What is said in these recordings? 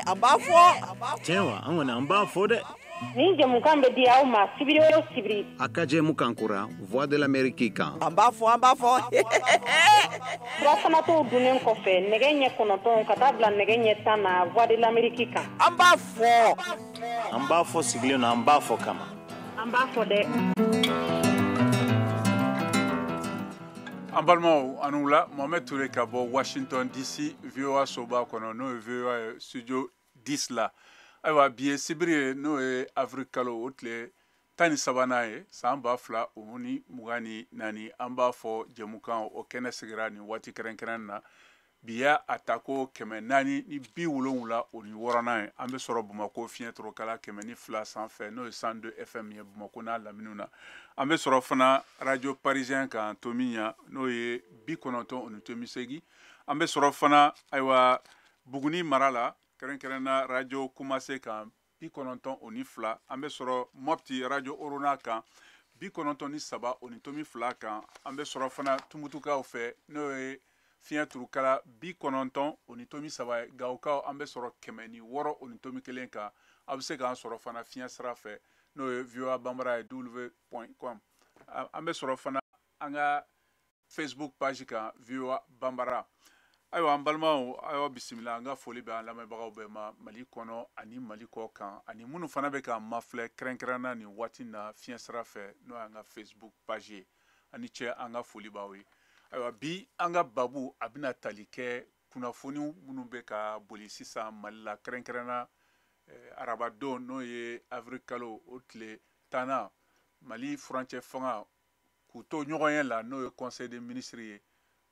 An b'a fɔ. Tiɲɛ wa, an kɔni an b'a fɔ dɛ. Nin jɛmukan bɛ di aw ma sibiri o sibiri. A ka jɛmukan kura Voix de l'Amérique kan. An b'a fɔ, an b'a fɔ. Surafanatɔw dunnen kɔfɛ nɛgɛ ɲɛ 9 ka taa bila nɛgɛ ɲɛ 10 na Voix de l'Amérique kan. An b'a fɔ. An b'a fɔ sigilen na, an b'a fɔ kama. An b'a fɔ dɛ. An balimaw, an wula. Mohamed Touré ka bɔ Washington DC, VOA soba kɔnɔ, n'o ye VOA studio 10 la. Ayiwa, bi ye sibiri ye, n'o ye avril kalo o tile 13nan ye, san 2024. An b'a fɔ jɛmukan o kɛnɛ sigira nin waati kɛrɛnkɛrɛn na. Bi y'a a ta ko 476nan ye. An bɛ sɔrɔ Bamakɔ fiɲɛ torokala 102 sanfɛ, n'o ye 102 FM ye Bamakɔ n'a laminiw na. An bɛ sɔrɔ fana radio parisien kan Tomiɲa, n'o ye 90.8. An bɛ sɔrɔ fana ayiwa Buguni mara la, kɛrɛnkɛrɛnna radio Kumase kan 92. An bɛ sɔrɔ Mopti radio Orona kan 93.2 kan. An bɛ sɔrɔ fana Tumutukaw fɛ, n'o ye fiɲɛ turukala 90.3 ye. Gawokaw an bɛ sɔrɔ 106.1 kan. A bɛ se k'an sɔrɔ fana fiɲɛ sira fɛ, n'o ye VOA Bambara ye w point com. An bɛ sɔrɔ fana an ka Facebook page kan VOA Bambara. Ayiwa an balimaw, ayiwa bisimila. An ka foli bɛ an lamɛnbagaw bɛɛ ma Mali kɔnɔ ani Mali kɔ kan, ani minnu fana bɛ k'an mafilɛ kɛrɛnkɛrɛnna nin waati na fiɲɛ sira fɛ, n'o y'an ka Facebook page ye. Ani cɛ, an ka foli b'aw ye. Ayiwa bi an ka babu a bɛna tali kɛ kunnafoni minnu bɛ ka boli sisan Mali la, kɛrɛnkɛrɛnna arabadon, n'o ye avril kalo o tile 10nan, Mali furancɛ fanga k'u to ɲɔgɔn ye la, n'o ye conseil des ministres ye.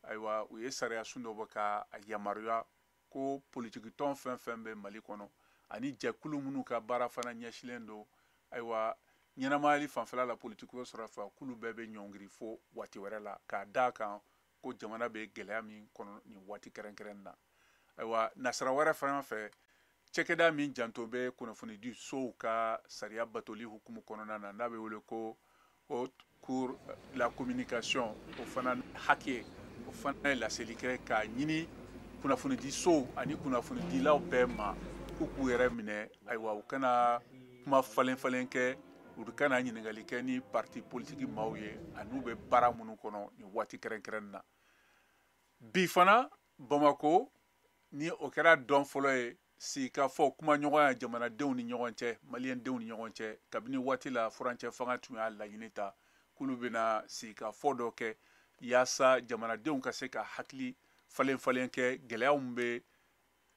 Ayiwa u ye sariya sun dɔ bɔ ka a yamaruya ko politiki tɔn fɛn fɛn bɛ Mali kɔnɔ ani jɛkulu minnu ka baara fana ɲɛsinnen don ayiwa ɲɛnamayali fanfɛla la politiki ko sɔrɔ fɛ, k'olu bɛɛ bɛ ɲɔngiri fo waati wɛrɛ la, k'a d'a kan ko jamana bɛ gɛlɛya min kɔnɔ nin waati kɛrɛnkɛrɛn na. Ayiwa nasira wɛrɛ fana fɛ, cakɛda min janto bɛ kunnafonidi sow ka sariya batoli hukumu kɔnɔna na, n'a bɛ wele ko Haute Cour de la communication, o fana hakɛ o fana ye laseli kɛ k'a ɲini kunnafonidi sow ani kunnafonidilaw bɛɛ ma k'u k'u yɛrɛ minɛ. Ayiwa u kana kuma falen falen kɛ, u kana ɲininkali kɛ ni parti politique maaw ye an'u bɛ baara minnu kɔnɔ nin waati kɛrɛnkɛrɛn na. Bi fana Bamakɔ, ni o kɛra dɔn fɔlɔ ye sigikafɔ kumaɲɔgɔnya jamanadenw ni ɲɔgɔn cɛ, maliyɛndenw ni ɲɔgɔn cɛ, kabini waati la furancɛ fanga tun y'a laɲini ta k'olu bɛna sigikafɔ dɔ kɛ yaasa jamanadenw ka se ka hakili falen falen kɛ gɛlɛyaw min bɛ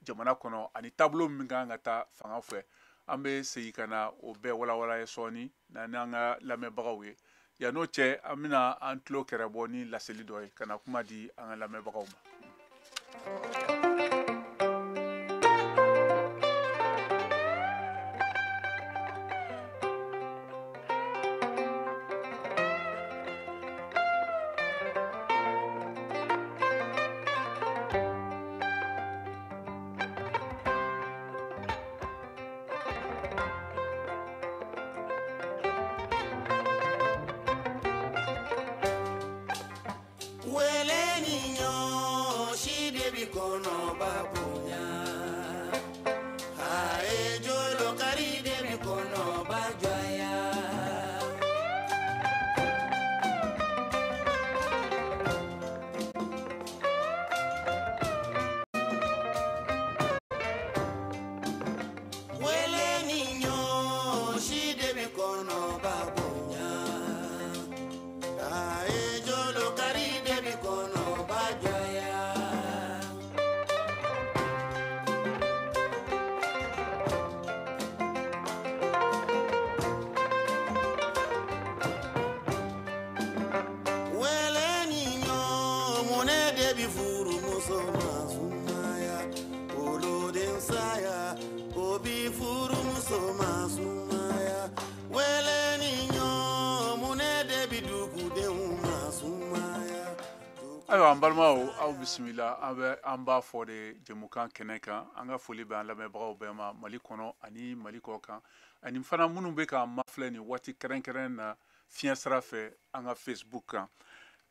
jamana kɔnɔ ani taabolo min kan ka taa fanga fɛ. An bɛ segin ka na o bɛɛ walawala ye sɔɔni n'an ka lamɛnbagaw ye. Yan n'o cɛ, an bɛna an tulo kɛrɛ bɔ ni laseli dɔ ye ka na kuma di an ka lamɛnbagaw ma. Ayiwa an balimaw, aw bisimila. An bɛ an b'a fɔ de jɛmukan kɛnɛ kan. An ka foli bɛ an lamɛnbagaw bɛɛ ma Mali kɔnɔ ani Mali kɔ kan, ani fana minnu bɛ k'an mafilɛ nin waati kɛrɛnkɛrɛn na fiɲɛ sira fɛ an ka Facebook kan.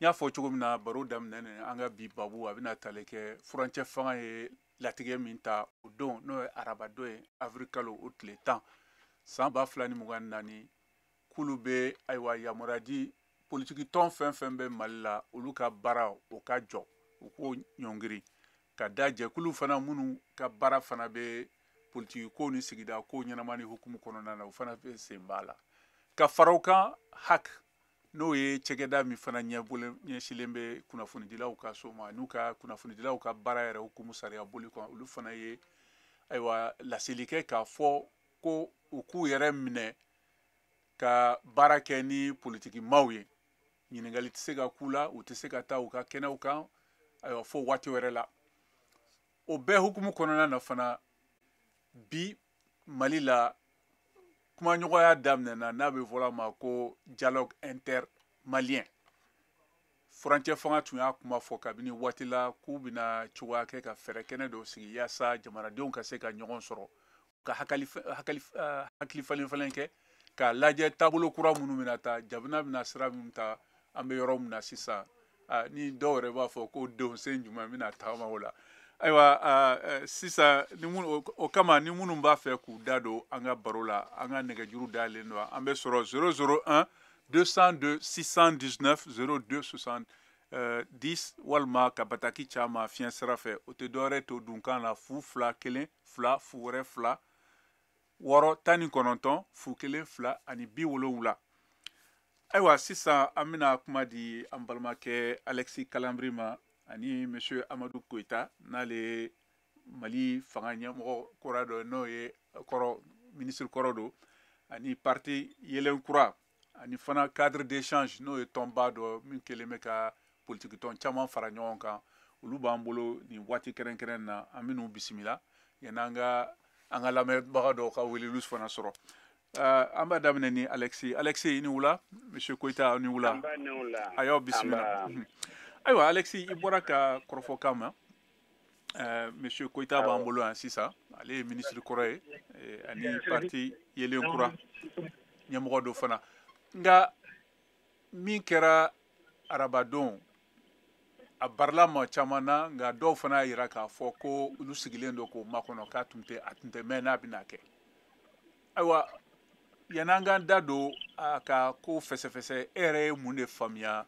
N y'a fɔ cogo min na baro daminɛ, an ka bi babu a bɛna tali kɛ furancɛ fanga ye latigɛ min ta o don, n'o ye arabadon ye, avril kalo o tile 10 san 2024, k'olu bɛ ayiwa yamaruya di politiki tɔn fɛn fɛn bɛ Mali la, olu ka baara o ka jɔ, u k'o ɲɔngiri ka da jɛkulu fana minnu ka baara fana bɛ politiki ko ni sigida ko ɲɛnama ni hukumu kɔnɔna na, o fana bɛ sen b'a la. Ka fara o kan, HAC, n'o ye cɛkɛda min fana ɲɛsilen bɛ kunnafonidilaw ka so ma n'u ka kunnafonidilaw ka baara yɛrɛ hukumu sariya boli kan, olu fana ye ayiwa laseli kɛ k'a fɔ ko u k'u yɛrɛ minɛ ka baara kɛ ni politiki maaw ye. Ɲininkali tɛ se ka k'u la, u tɛ se ka taa u ka kɛnɛw kan ayiwa fo waati wɛrɛ la. O bɛɛ hukumu kɔnɔna na fana, bi Mali la kumaɲɔgɔnya daminɛna n'a bɛ fɔla a ma ko dialogue intermalien. Furancɛ fanga tun y'a kuma fɔ kabini waati la k'u bɛna cogoya kɛ ka fɛɛrɛ kɛnɛ dɔw sigi yaasa jamanadenw ka se ka ɲɔgɔn sɔrɔ, ka hakili falen falen kɛ, k'a lajɛ taabolo kura minnu bɛna ta, jamana bɛna sira minnu ta, an bɛ yɔrɔ min na sisan, ni dɔw yɛrɛ b'a fɔ ko densen jumɛn bɛna taama o la. Ayiwa sisan ni minnu o kama, ni minnu b'a fɛ k'u da don an ka baro la, an ka nɛgɛjuru dayɛlɛlen don. An bɛ sɔrɔ 001 202 619 02 70, walima ka bataki caman fiɲɛ sira fɛ. O tɛ dɔwɛrɛ to dunkan la, 0 2 1 2 0 2 6 19 0 1 2 ani 70. Ayiwa sisan an bɛna kuma di an balimakɛ Alexis Kalambry ma ani monsieur Amadou Koita, n'ale ye Mali fanga ɲɛmɔgɔ kura dɔ ye, n'o ye kɔrɔ ministre kɔrɔ don, ani parti Yelen Kura, ani fana cadre d'échange, n'o ye tɔnba dɔ min kɛlen bɛ ka politiki tɔn caman fara ɲɔgɔn kan. Olu b'an bolo nin waati kɛrɛnkɛrɛn na, an bɛn'u bisimila yanni an ka lamɛnbaga dɔw ka weleliw fana sɔrɔ. An b'a daminɛ ni Alexis. Alexis, i ni wula. Monsieur Koita, ni wula. A y'aw bisimila. Ayiwa Alexis, i bɔra ka kɔrɔfɔ kan ma. Monsieur Koita b'an bolo yan sisan, ale ye ministre kɔrɔ ye ani parti Yelen Kura ɲɛmɔgɔ dɔ fana. Nka min kɛra arabadon, a barila maa caman na, nka dɔw fana y'a jira k'a fɔ ko olu sigilen don k'o makɔnɔ, k'a tun tɛ a tun tɛ mɛn n'a bɛna kɛ. Ayiwa yanni an k'an da don a ka ko fɛsɛfɛsɛ, e yɛrɛ ye mun de faamuya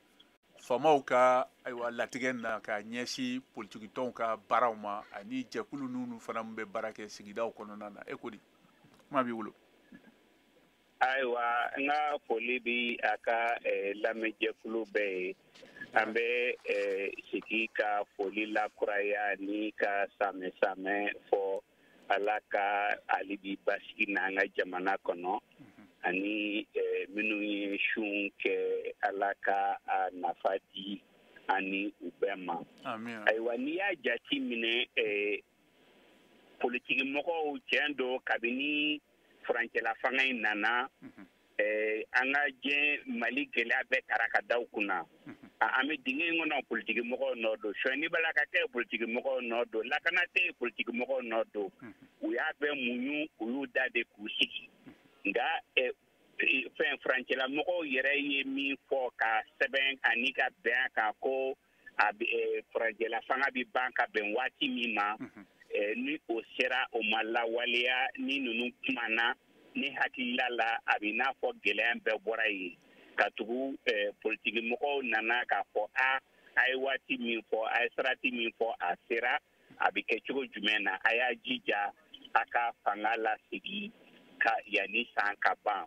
faamaw ka ayiwa latigɛ na ka ɲɛsin politikitɔnw ka baaraw ma ani jɛkulu ninnu fana min bɛ baara kɛ sigidaw kɔnɔna na? E ko di, kuma b'i bolo. Ayiwa, n ka foli bi a ka lamɛnjɛkulu bɛɛ ye. An bɛ sigi ka foli lakuraya ni ka samɛ samɛ fɔ Ala ka hali bi basigi n'an ka jamana kɔnɔ, ani minnu ye sun kɛ, Ala ka a nafa di ani u bɛɛ ma. Ayiwa, n'i y'a jate minɛ, politiki mɔgɔw tiɲɛ don, kabini furancɛla fanga in nana, an ka diɲɛ Mali gɛlɛya bɛɛ taara ka da u kunna. An bɛ dingɛ in kɔnɔ, politiki mɔgɔw nɔ don, sonyani b'a la ka kɛ, politiki mɔgɔw nɔ don, lakana tɛ yen, politiki mɔgɔw nɔ don. U y'a bɛɛ muɲu, u y'u da de k'u sigi. Nka fɛn furancɛla mɔgɔw yɛrɛ ye min fɔ ka sɛbɛn ani ka bɛn a kan ko a furancɛla fanga bɛ ban ka bɛn waati min ma, ni o sera o ma lawaleya, ni ninnu kumana, ni hakilila la, a bɛ n'a fɔ gɛlɛya bɛɛ bɔra yen. Ka tugu politiki mɔgɔw nana k'a fɔ a ye waati min fɔ, a ye sarati min fɔ, a sera, a bɛ kɛ cogo jumɛn na, a y'a jija a ka fanga lasegin ka yanni san ka ban.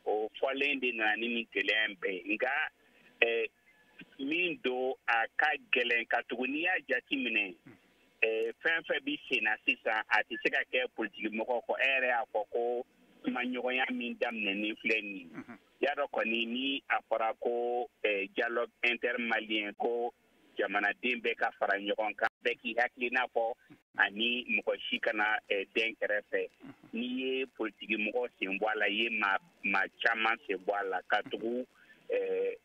O fɔlen de nana ni nin gɛlɛya in bɛɛ ye. Nka min don, a ka gɛlɛn, ka tugu n'i y'a jate minɛ, fɛn fɛn bɛ sen na sisan, a tɛ se ka kɛ politiki mɔgɔ kɔ. E yɛrɛ y'a fɔ ko kumaɲɔgɔnya min daminɛnen filɛ nin ye, y'a dɔn kɔni, ni a fɔra ko dialogue intermalien, ko jamanaden bɛɛ ka fara ɲɔgɔn kan, bɛɛ k'i hakilina fɔ ani mɔgɔ si kana den kɛrɛfɛ. N'i ye politiki mɔgɔ sen bɔ a la, i ye maa caman sen bɔ a la, ka tugu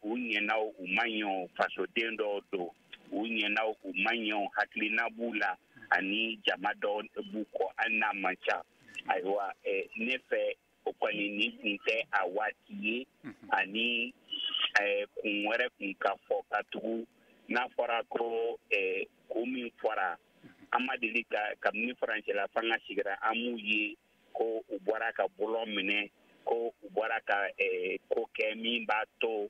u ɲɛna u ma ɲɛ, fasoden dɔw don, u ɲɛna u ma ɲɛ, hakilina b'u la ani jama dɔw b'u kɔ, hali n'a man ca. Ayiwa, ne fɛ o kɔni nin kun tɛ a waati ye, ani kun wɛrɛ kun ka fɔ, ka tugu n'a fɔra ko ko min fɔra An ma deli ka, kabini furancɛla fanga sigira, an m'u ye ko u bɔra ka bɔlɔn minɛ, ko u bɔra ka ko kɛ min b'a to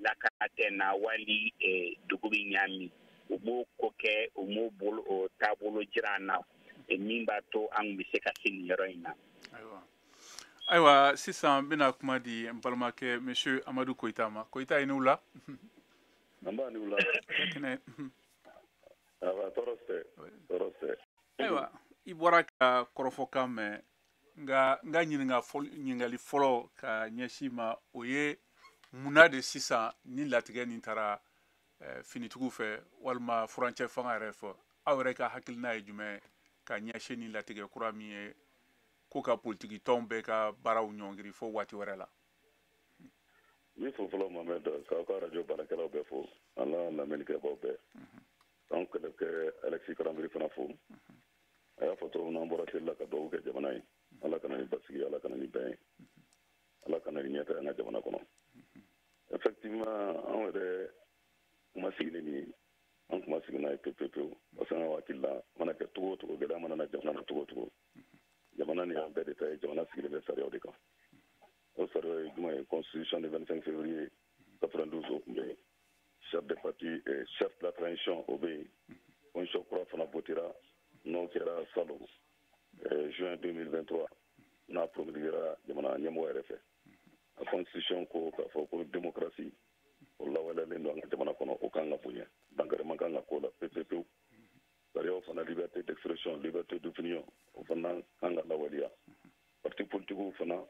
lakana tɛ na wali dugu bɛ ɲaami. U m'o ko kɛ, u m'o bolo o taabolo jira an na min b'a to an bɛ se ka se nin yɔrɔ in na. Ayiwa, sisan n bɛna kuma di n balimakɛ monsieur Amadu Koyita ma. Koyita, i ni wula. An b'a ni wula. Kɛnɛ. Aba, tɔɔrɔ tɛ, tɔɔrɔ tɛ. Ayiwa, i bɔra ka kɔrɔfɔkan mɛn, nka n ka ɲininkali fɔlɔ ka ɲɛsin ma, o ye munna de sisan ni latigɛ nin taara finitigiw fɛ walima furancɛ fanga yɛrɛ fɛ? Aw yɛrɛ ka hakilina ye jumɛn ka ɲɛsin ni latigɛ kura min ye ko ka politiki tɔnw bɛɛ ka baaraw ɲɔngiri fo waati wɛrɛ la? N bɛ fo fɔlɔ, Mohamed, k'aw ka arajo baarakɛlaw bɛɛ fo, an n'a lamɛnnikɛbaw bɛɛ, k'an kɛlɛkɛ Alexis Karambiri fana fo. A y'a fɔ cogo min na, an bɔra seli la ka dugawu kɛ jamana ye. Ala kana ni basigi, Ala kana ni bɛn ye, Ala kana ni ɲɛta an ka jamana kɔnɔ. Effectivement, anw yɛrɛ kuma sigilen nin ye, an kuma sigi n'a ye pewu pewu pewu, parce que an ka hakili la, mana kɛ cogo o cogo, gɛlɛya mana na jamana na cogo o cogo, jamana ni an bɛɛ de ta ye. Jamana sigilen bɛ sariyaw de kan. O sariya ye jumɛn ye? Constitution du 25 février 92, o tun bɛ yen. Chef de parti, chef de la transition, o bɛ yen. Constitution kura fana votera, n'o kɛra salon juin 2023, n'a promulguera jamana ɲɛmɔgɔ yɛrɛ fɛ. A constitution ko k'a fɔ ko démocratie, o lawaleyalen don an ka jamana kɔnɔ, o kan ka bonya, dankari man kan ka k'o la pewu pewu pewu. Sariyaw fana, liberté d'expression, liberté d'opinion, o fana kan ka lawaleya. Parti politiques fana,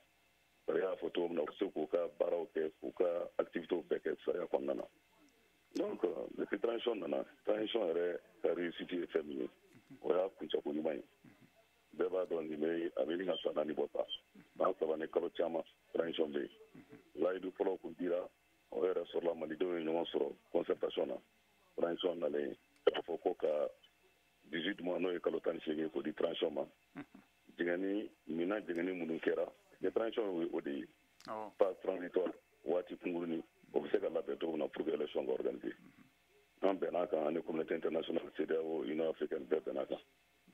sariya y'a fɔ cogo min na, u bɛ se k'u ka baaraw kɛ, k'u ka activités bɛɛ kɛ sariya kɔnɔna na. Donc depuis transition nana, transition yɛrɛ ka réussite ye fɛn min ye, o y'a kuncɛko ɲuman ye. Bɛɛ b'a dɔn, nin bɛ a bɛ ɲini ka san 4 bɔ sa, san 3 ni kalo caman transition bɛ yen. Layidu fɔlɔ kun dira, o yɛrɛ sɔrɔla, malidenw ye ɲɔgɔn sɔrɔ concertation na. Transition nalen, k'a fɔ ko ka 18 mois, n'o ye kalo 18 ye, k'o di transition ma. Jɛngɛni minan jɛngɛni minnu kɛra ni transition ye, o de ye phase transitoire, waati kunkurunin, o bɛ se ka labɛn cogo min na pour que élection ka organiser. An bɛn'a kan ani communauté internationale, CEDEAO, Union africaine, bɛɛ bɛn'a kan.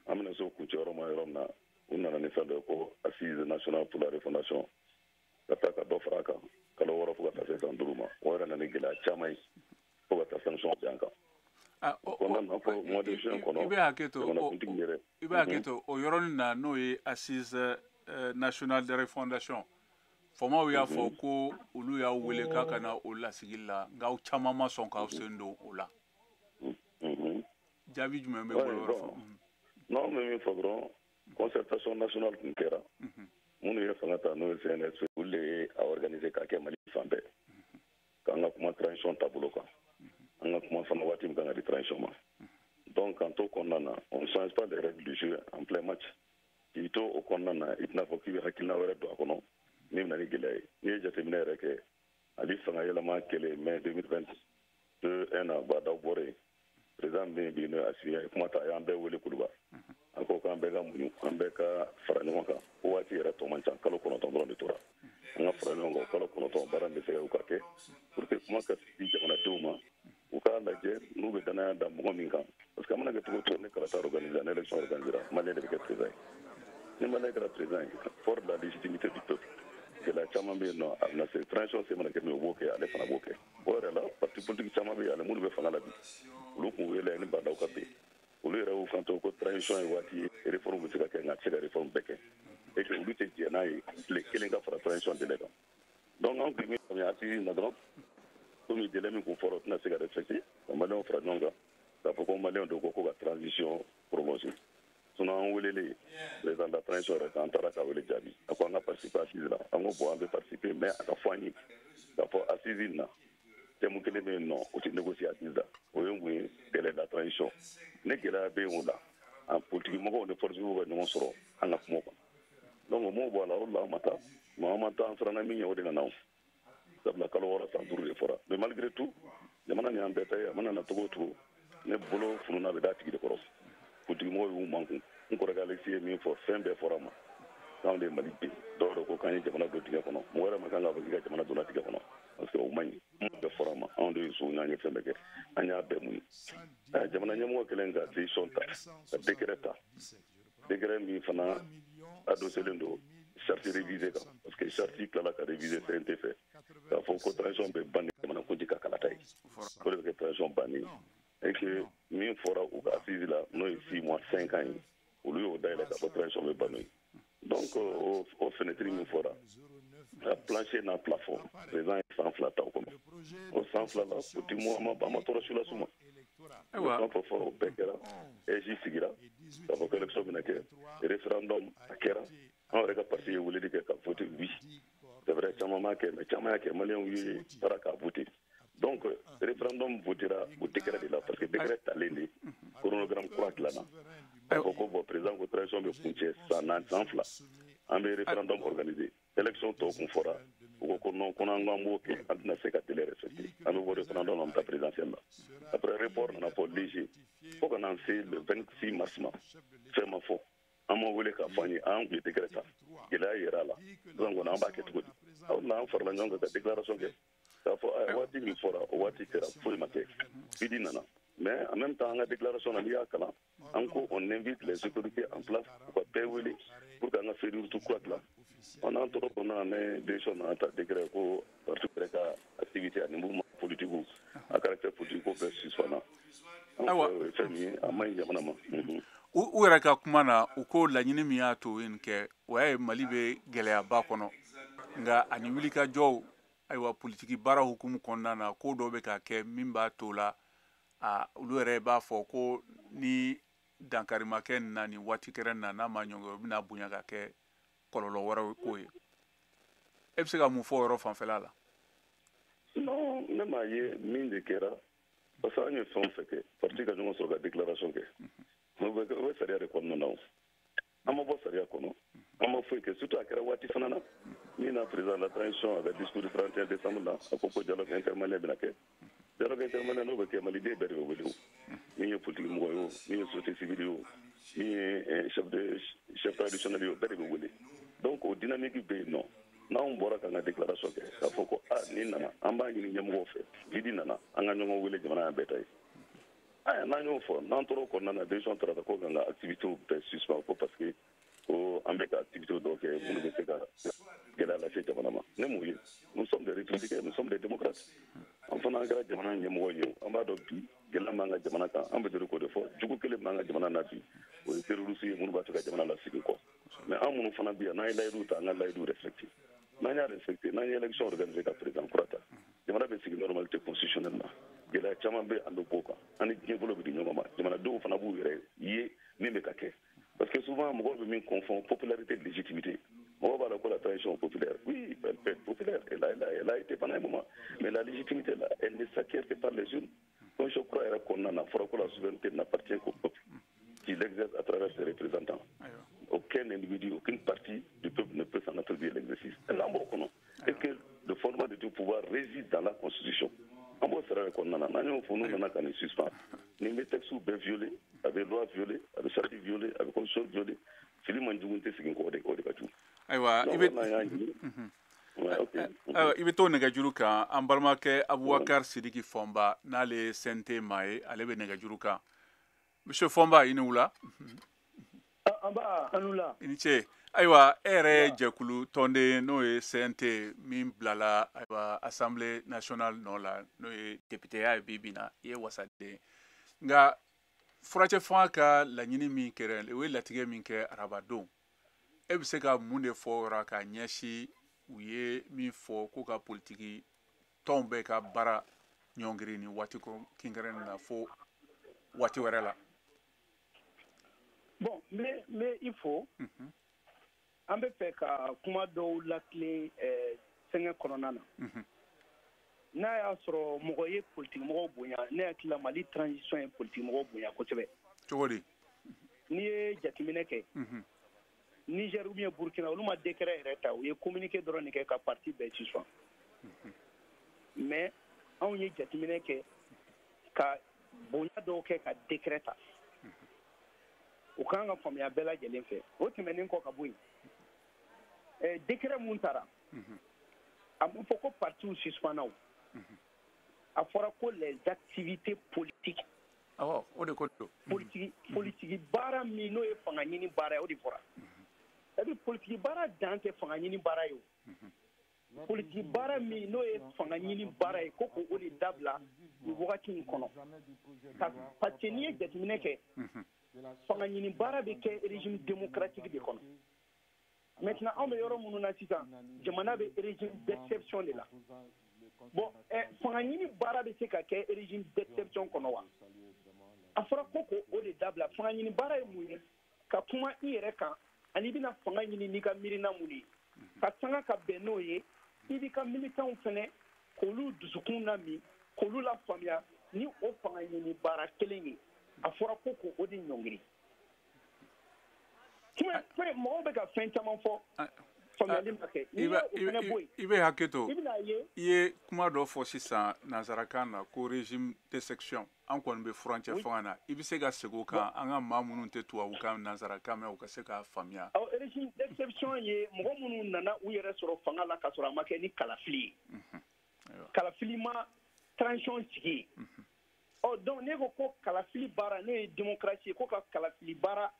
An bɛna se o kuncɛ yɔrɔ ma yɔrɔ min na, u nana ni fɛn dɔ ye ko assise nationale pour la refondation, ka taa ka dɔ fara a kan kalo 6 fo ka taa se san 5 ma. O yɛrɛ nana ni gɛlɛya caman ye fo ka taa sanction bin an kan. Kɔnɔna na fɔ mois de juin kɔnɔ, I bɛ hakɛ to, jamanakuntigi yɛrɛ i bɛ hakɛ to, o yɔrɔnin na, n'o ye assise nationale de refondation, faamaw y'a fɔ ko olu y'aw wele k'a ka na o lasigi la, nka aw caman ma sɔn k'aw sen don o la. Jaabi jumɛn bɛ bolo yɔrɔ fɔ? Non, n bɛ min fɔ dɔrɔn, concertation nationale tun kɛra. Minnu ye fanga ta, n'o ye CNSP, olu de ye a organiser k'a kɛ Mali fan bɛɛ, k'an ka kuma transition taabolo kan, an ka kuma fana waati min kan ka di transition ma. Donc k'an to kɔnɔna na, on ne change pas les règles du jeu en plein match. K'i to o kɔnɔna na, i tɛna fɔ k'i bɛ hakilina wɛrɛ don a kɔnɔ min bɛ na ni gɛlɛya ye. N'i ye jateminɛ yɛrɛ kɛ, hali fanga yɛlɛma kɛlen mai 2022, un an Bah N'Daw bɔra yen, président min bɛ yen bi, n'o ye Assimi ye kuma ta, a y'an bɛɛ wele Kuluba, a ko k'an bɛɛ ka muɲu, an bɛɛ ka fara ɲɔgɔn kan, ko waati yɛrɛ tɔ man ca, kalo 9 dɔrɔn de tora. An ka fara ɲɔgɔn kan, kalo 9 baara min bɛ se ka ka kɛ pour que kuma ka di jamanadenw ma, u k'a lajɛ n'u bɛ danaya da mɔgɔ min kan, parce que a mana kɛ cogo o cogo, ni kalata organisé, ni élection organisé, malien de bɛ kɛ président ye. Ni malien kɛra président ye, fort de la légitimité du peuple, gɛlɛya caman bɛ yen nɔ, a bɛna se transition se mana kɛ min ye, o b'o kɛ, ale fana b'o kɛ. O yɛrɛ la, parti politique caman bɛ yen, ani minnu bɛ fanga la bi, olu kun wele ni Bah N'Daw ka bin, olu yɛrɛ y'u kanto ko transition ye waati ye, réforme bɛ se ka kɛ, nka a tɛ se ka réforme bɛɛ kɛ, et que olu tɛ jɛn n'a ye tile kelen ka fara transition délai kan. Donc an kun ye min faamuya assise na dɔrɔn, komi délai min kun fɔra, o tɛna se ka respecter, ka maliyɛnw fara ɲɔgɔn kan k'a fɔ ko maliyɛnw de ko ko ka transition prolonger. Sinon an welelen, président de la transition yɛrɛ kan, an taara k'a wele jaabi, a ko an ka participer assise la. An ko bon, an bɛ participer, mais a ka fɔ an ye k'a fɔ assise in na, thème kelen bɛ yen nɔ, o tɛ négocier assise la. O ye mun ye? Délai de la transition. Ni gɛlɛya bɛ yen o la, an politique mɔgɔw ni force vive ka ɲɔgɔn sɔrɔ an ka kuma kan. Donc o m'o bɔ a la, o de la an ma taa. Mais an ma taa, an siranna min ɲɛ, o de nana o, sabula kalo 6, san 5 de fɔra. Mais malgré tout, jamana ni an bɛɛ ta ye. A mana na cogo o cogo, ne bolo fununa bɛ d'a tigi de kɔrɔ. Politique mɔgɔw y'u mankun. N kɔrɔkɛ Alexis ye min fɔ, fɛn bɛɛ fɔra ma, k'anw de ye Mali bin. Dɔw yɛrɛ ko k'an ye jamana don dingɛ kɔnɔ. Mɔgɔ yɛrɛ ma kan k'a fɔ k'i ka jamana donna dingɛ kɔnɔ. parce que o man ɲi. Kuma bɛɛ fɔra an ma, anw de ye so n'an ye fɛn bɛɛ kɛ, an y'a bɛɛ muɲu. Jamana ɲɛmɔgɔ kɛlen ka décision ta, ka décret ta, décret min fana adosselen don charte révisée kan, parce que charte tilala ka réviser CNT fɛ k'a fɔ ko transition bɛ ban ni jamanakuntigi ka kalata ye, o de bɛ kɛ transition bannen ye. Et que min fɔra u ka assise la, n'o ye 6 mois 5 ans ye, olu y'o dayɛlɛ k'a fɔ transition bɛ ban n'o ye. Donc o fenêtre min fɔra, a plancher n'a plafond, président ye san 2 ta o kɔnɔ. O san 2 la, o ti mɔ, an ma tɔɔrɔ si las'u ma. Fɛn fɛn fɔra, o bɛɛ kɛra. AIGE sigira k'a fɔ ko élection bɛna kɛ, référendum a kɛra. Anw yɛrɛ ka parti ye weleli kɛ ka voter oui. C'est vrai, caman m'a kɛ, mais caman y'a kɛ, maliyɛnw ye taara k'a voter. Donc référendum votera o décret de la, parce que décret talen de chronogramme kura dilanna k'a fɔ ko bon, président ko transition bɛ kuncɛ san naani, san 2, an bɛ référendum organiser. Élection tɔw kun fɔra, u ko ko non, ko n'an ko an b'o kɛ, an tɛna se ka délai respecter, an bɛ bɔ référendum na, an bɛ taa présidentielle la. Après, report nana fɔ léger fo ka n'an se le 26 mars ma, fɛn ma fɔ, an ma wele k'a fɔ an ye an tun ye décret ta, gɛlɛya yɛrɛ a la. Sisan kɔni, an b'a kɛ cogo di? Aw na an farala ɲɔgɔn kan ka déclaration kɛ k'a fɔ waati min fɔra, o waati kɛra, foyi ma kɛ, vide nana. Mais en même temps, an ka déclaration na, n'i y'a kalan, an ko on invite les autorités en place u ka bɛɛ wele pour que an ka feuille de route kura dilan. On n'an tɔgɔ kɔnɔna na, décision nana ta, décret ko parti yɛrɛ ka activité ani mouvement politique à caractère politique ko bɛɛ suspend. Ayiwa, fɛn min ye, a man ɲi jamana ma. U yɛrɛ ka kuma na, u ko laɲini min y'a to yen kɛ, o y'a ye Mali bɛ gɛlɛyaba kɔnɔ, nka ani wulikajɔw, ayiwa, politiki baara hukumu kɔnɔna na, ko dɔw bɛ ka kɛ min b'a to la a olu yɛrɛ b'a fɔ ko ni dankari ma kɛ nin na nin waati kɛrɛn na, n'a ma ɲɔngiri, o bɛna bonya ka kɛ kɔlɔlɔ wɛrɛw ko ye. E bɛ se ka mun fɔ o yɔrɔ fanfɛla la? Non, ne m'a ye min de kɛra, parce que an ye fɛn o fɛn kɛ, parti ka ɲɔgɔn sɔrɔ ka déclaration kɛ, o bɛ sariya de kɔnɔna na. O an ma bɔ sariya kɔnɔ, an ma foyi kɛ, surtout a kɛra waati fana na min na président de la transition a ka discours du 31 décembre la, a ko ko dialogue intermalien bɛna kɛ. Dialogue intermalien, n'o bɛ kɛ, maliden bɛɛ de bɛ wele, o min ye politique mɔgɔ ye, o min ye société civile ye, o min ye chef traditionnel ye, o bɛɛ de bɛ wele. Donc o dynamique bɛ yen nɔ. N'anw bɔra k'an ka déclaration kɛ k'a fɔ ko a nin nana, an b'a ɲini ɲɛmɔgɔw fɛ, vide nana, an ka ɲɔgɔn wele, jamana y'an bɛɛ ta ye. Aya, n'an y'o fɔ, n'an tora o kɔnɔna na, décision taara ko k'an ka activité bɛɛ suspend, ko parce que ko an bɛ ka activité dɔw kɛ minnu bɛ se ka gɛlɛya lase jamana ma. Ne m'o ye. Nous sommes des républicains, nous sommes des démocrates. An fana, an kɛra jamana ɲɛmɔgɔ ye, an b'a dɔn bi gɛlɛya b'an ka jamana kan. An bɛ deli k'o de fɔ, jugu kelen b'an ka jamana na bi, o ye terroriste ye minnu b'a fɛ ka jamana lasegin kɔ. Mais an minnu fana bɛ yan, n'an ye layidu ta, an ka layidu respecté. N'an y'a respecté, n'an ye élection organisé ka président kura ta, jamana bɛ sigi normalité constitutionnelle la. Gɛlɛya caman bɛ, an bɛ bɔ o kan, an ni diɲɛ bolo bɛ di ɲɔgɔn ma, jamanadenw fana b'u yɛrɛ ye min bɛ ka kɛ. Parce que souvent, mɔgɔw bɛ min confond, popularité, légitimité. Mɔgɔw b'a la ko la transition populaire, oui, elle peut être populaire, elle a été pendant un moment, mais la légitimité là, elle ne s'acquiert que par les urnes. Constitution kura yɛrɛ kɔnɔna na, fɔra ko la souveraineté n'appartient qu'au peuple qui l'exerce à travers ses représentants. Aucun individu, aucune partie du peuple ne peut s'en attribuer l'exercice. N'an b'o kɔnɔ, et que le fondement de tout pouvoir réside dans la constitution, an b'o sira de kɔnɔna na. N'an y'o fɔ, n'u nana ka nin suspend, nin bɛ texte bɛɛ violer, a bɛ loi violer, a bɛ charte violer, a bɛ constitution violer. Fili man jugu tɛ segin kɔ, o de ka jugu. Ayiwa, i bɛ n'an y'a ɲini. Ayiwa, i bɛ to nɛgɛjuru kan. An balimakɛ Abubakar Sidiki Fɔnba, n'ale ye CNT maa ye, ale bɛ nɛgɛjuru kan. Monsieur Fɔnba, i ni wula. An ba, an wula. I ni ce. Ayiwa, e yɛrɛ ye jɛkulu tɔnden, n'o ye CNT min bilala, ayiwa, Assemblée nationale nɔ la, n'o ye députéya ye bi bi in na, i ye wasaden. Nka furacɛ fanga ka laɲini min kɛra, o ye latigɛ min kɛ arabadon, e bɛ se ka mun de fɔ o yɔrɔ ka ɲɛsin u ye min fɔ k'u ka politiki tɔnw bɛɛ ka baara ɲɔngiri ni waati kinkɛrɛnnen na fo waati wɛrɛ la? Bon, n bɛ i fo. An bɛ fɛ ka kuma dɔw latilen sɛgɛ kɔnɔna na. N'a y'a sɔrɔ mɔgɔ ye politikimɔgɔw bonya, ne hakili la, Mali transition ye politikimɔgɔw bonya kosɛbɛ. Cogo di? N'i ye jateminɛ kɛ, Niger ou bien Burkina, olu ma décret yɛrɛ ta, u ye communiqué dɔrɔn de kɛ ka parti bɛɛ suspend. Mais anw ye jateminɛ kɛ ka bonya dɔw kɛ ka décret ta. O kan ka faamuya bɛɛ lajɛlen fɛ. O tɛmɛnen kɔ ka bɔ yen, décret mun tara, A ma fɔ ko partiw suspendra o. A fɔra ko les activités politiques. Awɔ, o de ko don. Politiki baara min n'o ye fanga ɲini baara ye, o de fɔra. C'est-à-dire politiki baara dan tɛ fanga ɲini baara ye o. Politiki baara min n'o ye fanga ɲini baara ye, ko k'o de dabila nin wagati in kɔnɔ. Parce que n'i ye jateminɛ kɛ, fanga ɲini baara bɛ kɛ régime démocratique de kɔnɔ. Maintenant, anw bɛ yɔrɔ minnu na sisan, jamana bɛ régime d'exception de la. Bon, fanga ɲini baara bɛ se ka kɛ régime d'exception kɔnɔ wa? A fɔra ko k'o de dabila. Fanga ɲini baara ye mun ye? Ka kuma i yɛrɛ kan, ani i bɛna fanga ɲini n'i ka miirina mun ye, ka sanga ka bɛn n'o ye, i b'i ka militants fɛnɛ k'olu dusukun lami, k'olu lafaamuya ni o fanga ɲini baara kelen ye. A fɔra ko k'o de ɲɔngiri. Mɔgɔw bɛ ka fɛn caman fɔ, faamuyali ma kɛ. N'i y'o fɛnɛ bɔ yen, I bɛ hakɛ to. I bɛna ye. I ye kuma dɔ fɔ sisan nanzarakan na ko régime d'exception. An kɔni bɛ furancɛ fanga na. I bɛ se ka segin o kan, an ka maa minnu tɛ tubabukan nanzarakan mɛn, u ka se k'a faamuya. Awɔ, régime d'exception ye mɔgɔ minnu nana u yɛrɛ sɔrɔ fanga la k'a sɔrɔ a ma kɛ ni kalafili ye. Kalafili ma transition sigi yen. Ɔ, donc ne ko kalafili baara, n'o ye démocratie ye, ko ka kalafili baara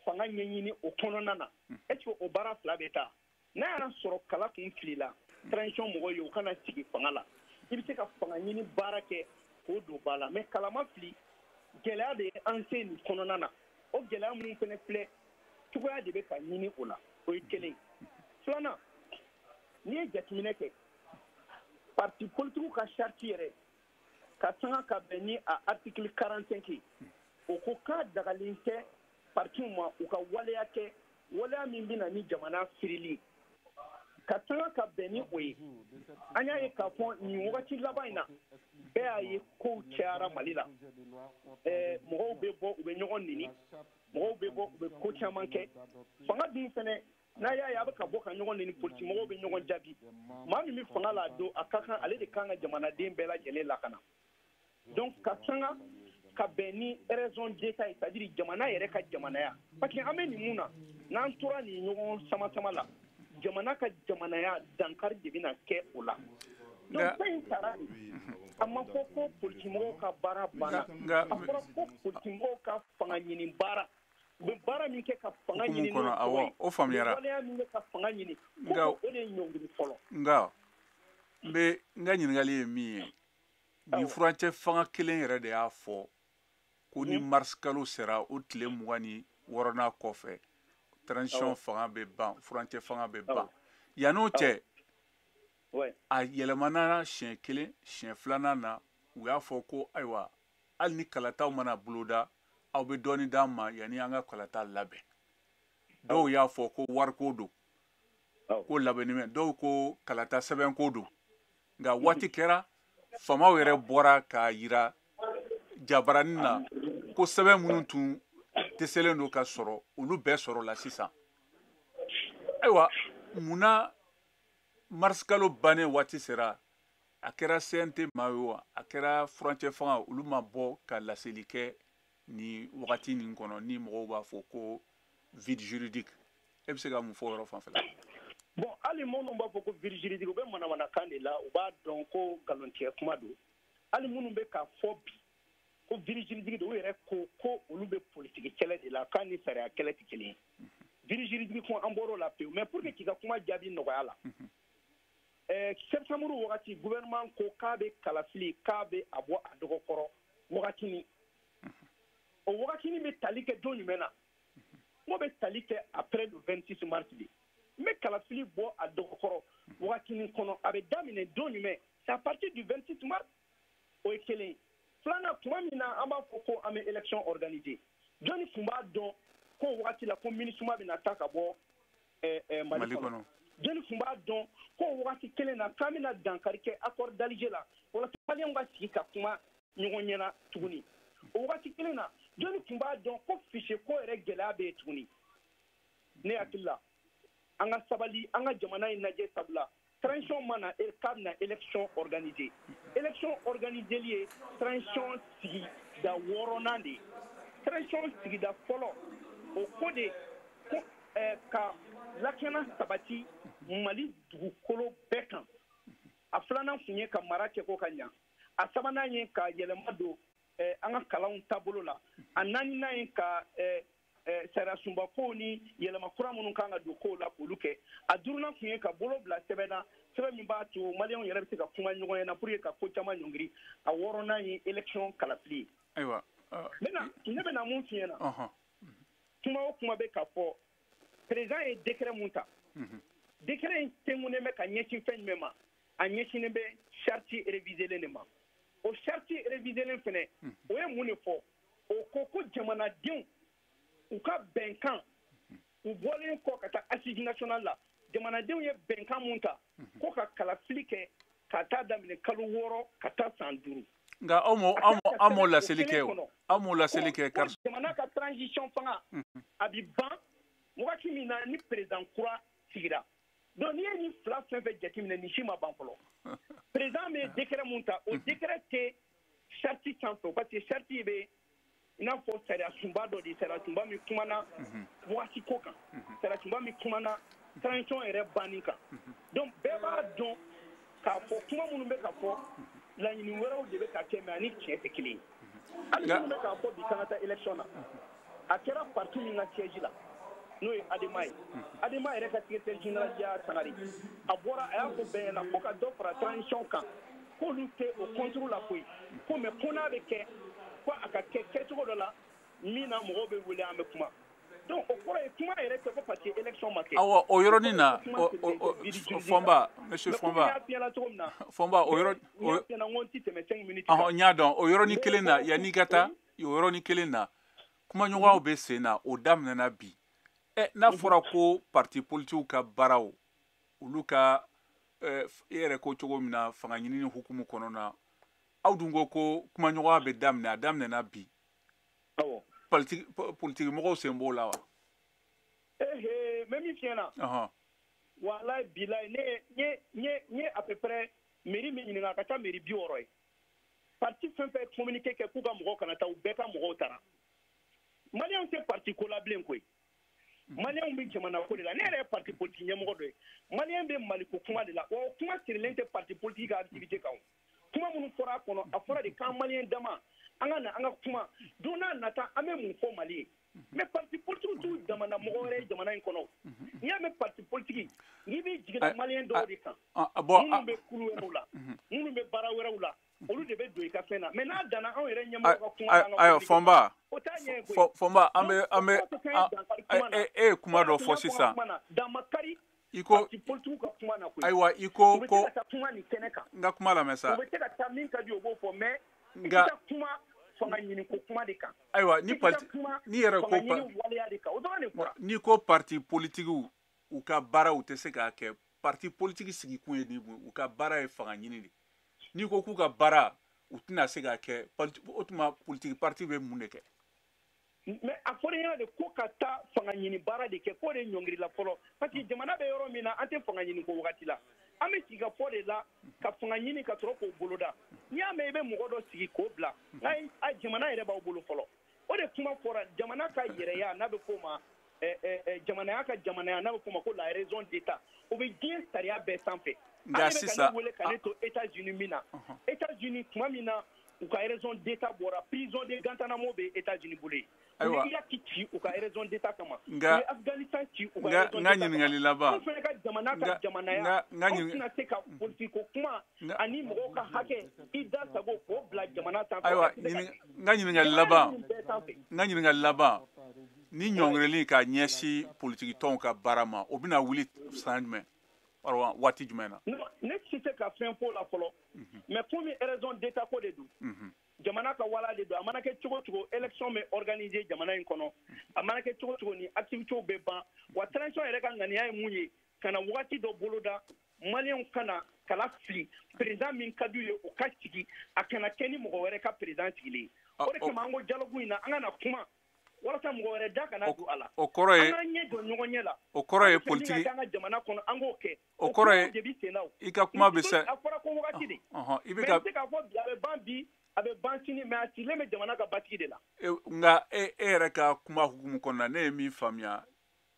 fanga ɲɛɲini o kɔnɔna na, est ce que o baara fila bɛ taa? N'a y'a sɔrɔ kala kun filila transition mɔgɔw ye, u kana sigi fanga la, i bɛ se ka fanga ɲini baara kɛ k'o don ba la. Mais kala ma fili, gɛlɛya de ye an se nin kɔnɔna na. O gɛlɛya minnu fana filɛ, cogoya de bɛ ka ɲini o la. O ye kelen ye. Filanan, n'i ye jateminɛ kɛ, parti politique ka charte yɛrɛ ka sanga ka bɛn ni a article 45 ye, o ko k'a dagalen tɛ partiw ma u ka waleya kɛ, waleya min bɛ na ni jamana firili. Ka sanga ka bɛn ni o ye, an y'a ye k'a fɔ nin wagati laban in na, bɛɛ y'a ye kow cayara Mali la. Mɔgɔw bɛ bɔ, u bɛ ɲɔgɔn neni, mɔgɔw bɛ bɔ, u bɛ ko caman kɛ. Fanga dun fɛnɛ, n'a y'a ye a bɛ ka bɔ ka ɲɔgɔn neni, politique mɔgɔw bɛ ɲɔgɔn jaabi. Maa min bɛ fanga la don, a ka kan ale de kan ka jamanaden bɛɛ lajɛlen lakana. Donc ka sanga ka bɛn ni raison d'état ye, c'est-à-dire jamana yɛrɛ ka jamanaya. Parce que an bɛ nin mun na, n'an tora nin ɲɔgɔn sama sama la, jamana ka jamanaya dankari de bɛna kɛ o la. Donc fɛn in taara, a ma fɔ ko politique mɔgɔw ka baara banna. A fɔra ko politique mɔgɔw ka fanga ɲini baara, u bɛ baara min kɛ ka fanga ɲini kɔnɔ. Awɔ, o faamuyara. Waleya min kɛ ka fanga ɲini, ko o de ɲɔngiri fɔlɔ. Nka n bɛ n ka ɲininkali ye min ye, nin furancɛ fanga kelen yɛrɛ de y'a fɔ ko ni mars kalo sera, o tile 26nan kɔfɛ, transition fanga bɛ ban, furancɛ fanga bɛ ban. Yann'o cɛ, a yɛlɛmana siɲɛ kelen, siɲɛ filanan na, u y'a fɔ ko ayiwa, hali ni kalataw mana boloda, aw bɛ dɔɔni d'an ma yanni an ka kalata labɛn. Dɔw y'a fɔ ko wariko don, ko labɛnni mɛ, dɔw ko kalata sɛbɛnko don. Nka waati kɛra, faamaw yɛrɛ bɔra k'a yira jabaranin na ko sɛbɛn minnu tun dɛsɛlen don ka sɔrɔ, olu bɛɛ sɔrɔla sisan. Ayiwa, munna mars kalo bannen waati sera, a kɛra CNT ma ye wa, a kɛra furancɛ fanga, olu ma bɔ ka laseli kɛ ni wagati nin kɔnɔ, ni mɔgɔw b'a fɔ ko vide juridique? E bɛ se ka mun fɔ o yɔrɔ fanfɛla? Bon, hali minnu b'a fɔ ko vide juridique, u bɛ manamanakan de la, u b'a dɔn ko nkalontigɛ kuma don. Hali minnu bɛ k'a fɔ bi ko vide juridique de, u yɛrɛ ko ko olu bɛ politiki kɛlɛ de la, k'a ni sariya kɛlɛ tɛ kelen ye. Vide juridique ko, an bɔr'o la pewu. Mais pour que k'i ka kuma jaabi nɔgɔya la, septembre wagati, gouvernement ko k'a bɛ kalafili, k'a bɛ a bɔ a dɔgɔkɔrɔ wagatinin. O wagatinin bɛ tali kɛ don jumɛn na? N ko bɛ tali kɛ après le 26 mars de. N bɛ kalafili bɔ a dɔgɔkɔrɔ wagatinin kɔnɔ, a bɛ daminɛ don jumɛn? C'est à partir du 26 mars. O ye kelen ye. Filanan, tuma min na an b'a fɔ ko an bɛ élection organiser, jɔnni tun b'a dɔn ko wagati la ko MINUSMA bɛna taa ka bɔ Mali kɔnɔ? Jɔnni tun b'a dɔn ko wagati kelen na k'an bɛna dankari kɛ accord d'Alger la, walasa maliyɛnw ka sigi ka kuma ɲɔgɔn ɲɛna tuguni? O wagati kelen na, jɔnni tun b'a dɔn ko fichier ko yɛrɛ gɛlɛya bɛ yen tuguni? Ne hakili la, an ka sabali, an ka jamana in lajɛ, sabula transition ma na k'a bɛna élection organiser. Élection organiseli ye transition sigida wɔɔrɔnan de ye. Transition sigida fɔlɔ, o ko de ko ka lakana sabati Mali dugukolo bɛɛ kan. A filanan tun ye ka mara kɛko ka ɲa. A sabanan ye ka yɛlɛma don an ka kalanw taabolo la. A naaninan ye ka sariya sunba kow ni yɛlɛma kura minnu kan ka don kow la k'olu kɛ. A duurunan tun ye ka bolo bila sɛbɛn na, sɛbɛn min b'a to maliyɛnw yɛrɛ bɛ se ka kuma ɲɔgɔn ɲɛna pour que ka ko caman ɲɔngiri. A wɔɔrɔnan ye élection kalafili ye. Ayiwa, ne bɛna mun f'i ɲɛna, kuma o kuma bɛ ka fɔ, président ye décret mun ta, décret in tɛnkunnen bɛ ka ɲɛsin fɛn jumɛn ma? A ɲɛsinnen bɛ charte révisée de ma. O charte révisée fɛnɛ, o ye mun de fɔ? O ko ko jamanadenw u ka bɛnkan, u bɔlen kɔ ka taa assise nationale la, jamanadenw ye bɛnkan mun ta ko ka kalafili kɛ ka taa daminɛ kalo 6 ka taa san 5. Nka aw m'o laseli kɛ o, aw m'o laseli kɛ. Jamana ka transition fanga a bi ban wagati min na ni président kura sigira. Donc n'i ye nin fila fɛn fɛn jateminɛ, nin si ma ban fɔlɔ. Président bɛ décret mun ta, o décret tɛ charte sanfɛ, parce que charte bɛ i n'a fɔ sariya sunba dɔ de, sariya sunba min kumana waati ko kan, sariya sunba min kumana transition yɛrɛ banni kan. Donc bɛɛ b'a dɔn k'a fɔ kuma minnu bɛ ka fɔ, laɲini wɛrɛw de bɛ ka kɛ, mais ani tiɲɛ tɛ kelen ye. Hali minnu bɛ k'a fɔ bi k'an ka taa élection na, a kɛra parti min ka siège la, n'o ye ADEMA ye, ADEMA yɛrɛ ka secrétaire général Yaya Sangare, a bɔra a y'a fɔ bɛɛ ɲɛna ko ka dɔ fara transition kan, k'olu tɛ o contre la koyi, ko mais ko n'a bɛ kɛ, ko a ka kɛ kɛcogo dɔ la min na mɔgɔw bɛ wele an bɛ kuma. Donc o kɔrɔ ye kuma yɛrɛ tɛ ko parce que élection ma kɛ. Awɔ, o yɔrɔnin na, Fɔnba, monsieur Fɔnba, Fɔnba, o yɔrɔ, n y'a dɔn, o yɔrɔnin kelen na, yanni ka taa, o yɔrɔnin kelen na, kumaɲɔgɔnyaw bɛ sen na, o daminɛna bi. N'a fɔra ko parti politigiw ka baaraw, olu ka e yɛrɛ ko cogo min na fanga ɲini hukumu kɔnɔ na, aw dun ko ko kumaɲɔgɔnya bɛ daminɛ, a daminɛna bi. Awɔ. Politiki mɔgɔw sen b'o la wa? N bɛ min f'i ɲɛna. Walayi bilayi, ne ye à peu près mairie min ɲininka, a ka ca mairie 60 ye. Parti fɛn fɛn communiqué kɛ k'u ka mɔgɔw kana taa, u bɛɛ ka mɔgɔw taara. Maliyɛnw tɛ parti ko la bilen koyi. Maliyɛnw bɛ jamana ko de la. Ne yɛrɛ ye parti politique ɲɛmɔgɔ dɔ ye. Maliyɛn bɛ Maliko kuma de la. Wa o kuma sirilen tɛ parti politique ka activité kan o. Kuma minnu fɔra a kɔnɔ, a fɔra de k'an maliyɛn dama an ka na an ka kuma, don n'a nata an bɛ mun fɔ Mali ye. Mais parti politique t'u jamana mɔgɔ wɛrɛ ye jamana in kɔnɔ. N'i y'a mɛn parti politique, n'i b'i jiginna maliyɛn dɔw de kan, minnu bɛ kulu wɛrɛw la, minnu bɛ baara wɛrɛw la, olu de bɛ don i ka fɛn na. Mais n'a danna anw yɛrɛ ɲɛmɔgɔ ka kuma n'an ka ayiwa, Fɔnba, o t'a ɲɛ ye koyi. Fɔnba, an bɛ e ye kuma dɔ fɔ sisan. Damakari i ko parti politique ka kuma na koyi. Ayiwa, i ko ko u bɛ se ka taa kuma nin kɛnɛ kan. N ka kuma lamɛn sa. U bɛ se ka taa min ka di u b'o fɔ, mais i tɛ taa kuma fanga ɲini ko kuma de kan. Ayiwa, ni parti ni yɛrɛ ko waleya de kan, o dɔrɔn de fɔra. N'i ko parti politique u ka baara u tɛ se k'a kɛ, parti politique sigikun ye nin, u ka baara ye fanga ɲini de. N'i ko k'u ka baara u tɛna se k'a kɛ, o tuma politique parti bɛ mun de kɛ? Mais a fɔra ɲɛna de ko ka taa fanga ɲini baara de kɛ, k'o de ɲɔngirila fɔlɔ, parce que jamana bɛ yɔrɔ min na, an tɛ fanga ɲini ko wagati la. An bɛ sigi ka fɔ de la ka fanga ɲini ka sɔrɔ k'o boloda. N'i y'a mɛn i bɛ mɔgɔ dɔ sigi k'o bila, nka jamana yɛrɛ b'aw bolo fɔlɔ. O de kuma fɔra, jamana ka yɛrɛya n'a bɛ f'o ma jamanaya ka jamanaya n'a bɛ f'o ma ko la raison d'État, o bɛ diɲɛ sariya bɛɛ sanfɛ. Nka sisan ne wele ka ne to États-Unis min na, États-Unis tuma min na u ka raison d'État bɔra, prison de Guantanamo bɛ États-Unis bolo yen. Ayiwa, u ye Irak ci u ka raison d'État kama, u nka ye Afghanistan ci u ka raison d'État kama. N ka ɲininkali laban. Anw fana ka jamana ka jamanaya, anw tɛna se ka politique ko kuma ani mɔgɔw ka hakɛ i da sago k'o bila jamana sanfɛ. Ayiwa, n ka ɲininkali laban, n ka ɲininkali laban, ni ɲɔngirili ka ɲɛsin politiki tɔnw ka baara ma, o bɛna wuli san jumɛn? Waati jumɛn na? Ne tɛ se ka fɛn fɔ o la fɔlɔ, mais komi raison d'État ko de don, jamana ka wala de don, a mana kɛ cogo cogo élection bɛ organiser jamana in kɔnɔ, a mana kɛ cogo cogo ni activités bɛ ban. Wa transition yɛrɛ ka ŋaniya ye mun ye, ka na wagati dɔ boloda, maliyɛnw kana kala fili, président min ka d'u ye o ka sigi, a kana kɛ ni mɔgɔ wɛrɛ ka président sigilen ye. O de kama an ko dialogue in na, an ka na kuma walasa mɔgɔ wɛrɛ da kana don a la. O kɔrɔ ye an k'an ɲɛ jɔ ɲɔgɔn ɲɛ la. O kɔrɔ ye politique an ka jamana kɔnɔ, an k'o kɛ. O kɔrɔ ye i ka kuma bɛ se. A fɔra ko wagati de. I bɛ ka. Mais n tɛ se k'a fɔ bi a bɛ ban bi, a bɛ ban sini, mais a sigilen bɛ jamana ka basigi de la. Nka e yɛrɛ ka kuma hukumu kɔnɔna, ne ye min faamuya,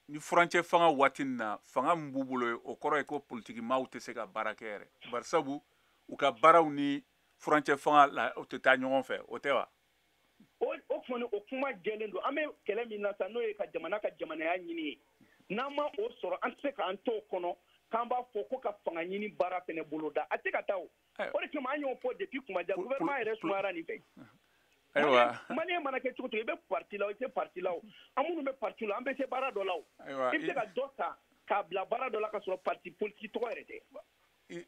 Ni furancɛ fanga waati na, fanga min b'u bolo, o kɔrɔ ye ko politiki maaw tɛ se ka baara kɛ yɛrɛ, barisabu u ka baaraw ni furancɛ fanga la, o tɛ taa ɲɔgɔn fɛ, o tɛ wa? O kɔni, o kuma jɛlen don. An bɛ kɛlɛ min na sa, n'o ye ka jamana ka jamanaya ɲini ye, n'an ma o sɔrɔ, an tɛ se k'an to o kɔnɔ k'an b'a fɔ ko ka fanga ɲini baara fɛnɛ boloda. A tɛ ka taa. O de kama an y'o fɔ depuis kuma jan, gouvernement yɛrɛ sumayara nin fɛ. Ayiwa. Malien mana kɛ cogo cogo, i bɛ parti la o, i tɛ parti la o, an minnu bɛ parti la, an bɛ se baara dɔ la o. I bɛ se ka dɔ ta k'a bila baara dɔ la ka sɔrɔ parti politique tɔgɔ yɛrɛ tɛ.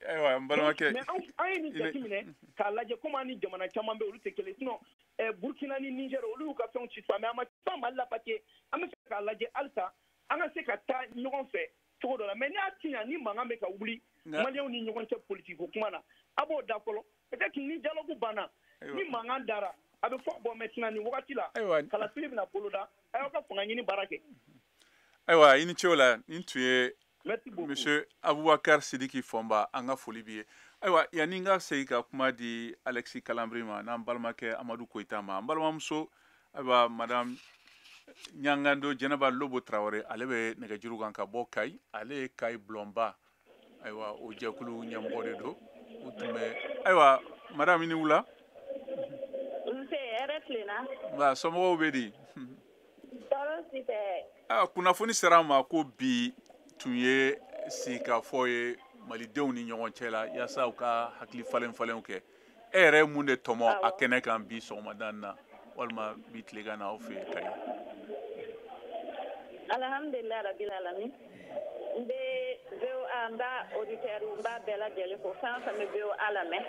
Ayiwa, n balimakɛ. Mais an ye nin jateminɛ k'a lajɛ, komi an ni jamana caman bɛ, olu tɛ kelen. Sinon Burkina ni Niger, olu y'u ka fɛnw ci, mais an ma taa Mali la, parce que an bɛ fɛ k'a lajɛ halisa an ka se ka taa ɲɔgɔn fɛ cogo dɔ la. Mais n'i y'a tiɲɛ, ni mankan bɛ ka wuli Malienw ni ɲɔgɔn cɛ politique ko kuma na, a b'o da fɔlɔ. Peut-être ni dialogue banna, ni mankan dara, a bɛ fɔ bon, maintenant nin wagati la, kalafili bɛna boloda, a y'aw ka fanga ɲini baara kɛ. Ayiwa, i ni ce o la. Nin tun ye monsieur Aboubacar Sidiki Fɔnba, an ka foli b'i ye. Ayiwa, yanni n ka segin ka kuma di Alexis Kalambry ma n'an balimakɛ Amadu Koyita ma, an balimamuso, ayiwa, madame Ɲangando Jɛnɛba Lobo Tarawele, ale bɛ nɛgɛjuru kan ka bɔ Kayi. Ale ye Kayi bulɔnba, ayiwa, o jɛkulu ɲɛmɔgɔ de don. U tun bɛ, ayiwa, madame, i ni wula. Nse, hɛrɛ tilenna. Nka somɔgɔw bɛ di? Tɔɔrɔ si tɛ. Kunnafoni sera an ma ko bi tun ye sigikafɔ ye malidenw ni ɲɔgɔn cɛ la, yaasa u ka hakili falen falenw kɛ. E yɛrɛ ye mun de tɔmɔ a kɛnɛ kan bi sɔgɔmada in na, walima bi tilegan na, aw fɛ yen Kayi? Alhamdulilah rabil alamin. N bɛ VOA, n b'a auditeur, n b'a bɛɛ lajɛlen fo. Fɛn o fɛn bɛ VOA lamɛn,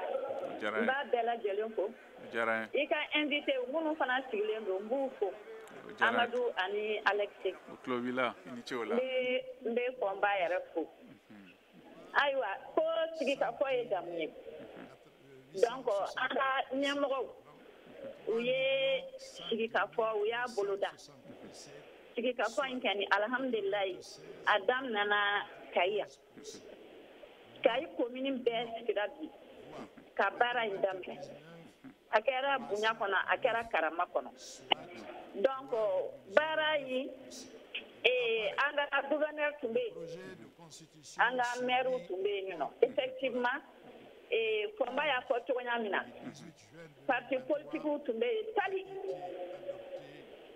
n b'a bɛɛ lajɛlen fo. I ka invité minnu fana sigilen don, n b'u fo, Amadu ani Alexis. O tulo b'i la, i ni ce o la. N bɛ Fɔnba yɛrɛ fo. Ayiwa, ko sigikafɔ ye jamu ye. Donc an ka ɲɛmɔgɔw, u ye sigikafɔ, u y'a boloda. Sigikafɔ in kɛni, alhamdulilayi, a daminɛna Kayi yan. Kayi commune bɛɛ sigira bi ka baara in daminɛ. A kɛra bonya kɔnɔ, a kɛra karama kɔnɔ. Donc baara in, an ka gouverneur tun bɛ yen, an ka maire tun bɛ yen nɔ. Effectivement, Fɔnba y'a fɔ cogoya min na, parti politique tun bɛ yen tali,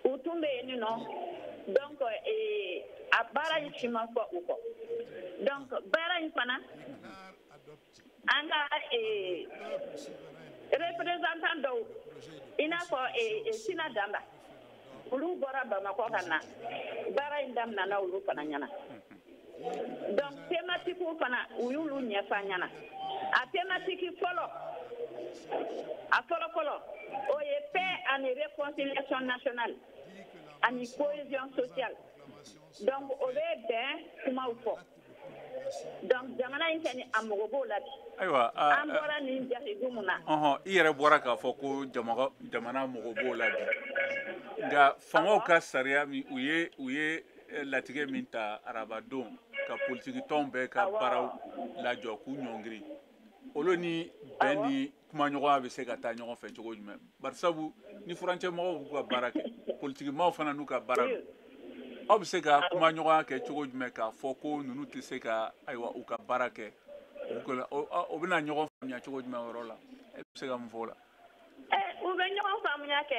u tun bɛ yen nɔ. Donc a baara in si ma fɔ u kɔ. Donc baara in fana, an ka représentant dɔw, i n'a fɔ Sina Danba, olu bɔra Bamakɔ ka na, baara in daminɛna olu fana ɲɛna. Donc thématique fana, u y'olu ɲɛfɔ an ɲɛna. A thématique fɔlɔ, a fɔlɔ fɔlɔ, o ye paix ani réconciliation nationale ani cohésion sociale. Donc o bɛ bɛn kumaw fɔ. Donc jamana in kɛni, a mago b'o la bi. Ayiwa. An bɔra nin jahidu mun na. Ɔhɔn, i yɛrɛ bɔra k'a fɔ ko jamana mago b'o la bi, nka fangaw ka sariya min u ye latigɛ min ta arabadon ka politiki tɔnw bɛɛ ka baaraw lajɔ k'u ɲɔngiri, olu ni bɛn ni kumaɲɔgɔnya bɛ se ka taa ɲɔgɔn fɛ cogo jumɛn? Barisabu ni furancɛ mɔgɔw b'u ka baara kɛ, politiki maaw fana n'u ka baara don, aw bɛ se ka kumaɲɔgɔnya kɛ cogo jumɛn k'a fɔ ko ninnu tɛ se ka, ayiwa, u ka baara kɛ? O bɛna ɲɔgɔn faamuya cogo jumɛn o yɔrɔ la? E bɛ se ka mun fɔ o la? U bɛ ɲɔgɔn faamuya kɛ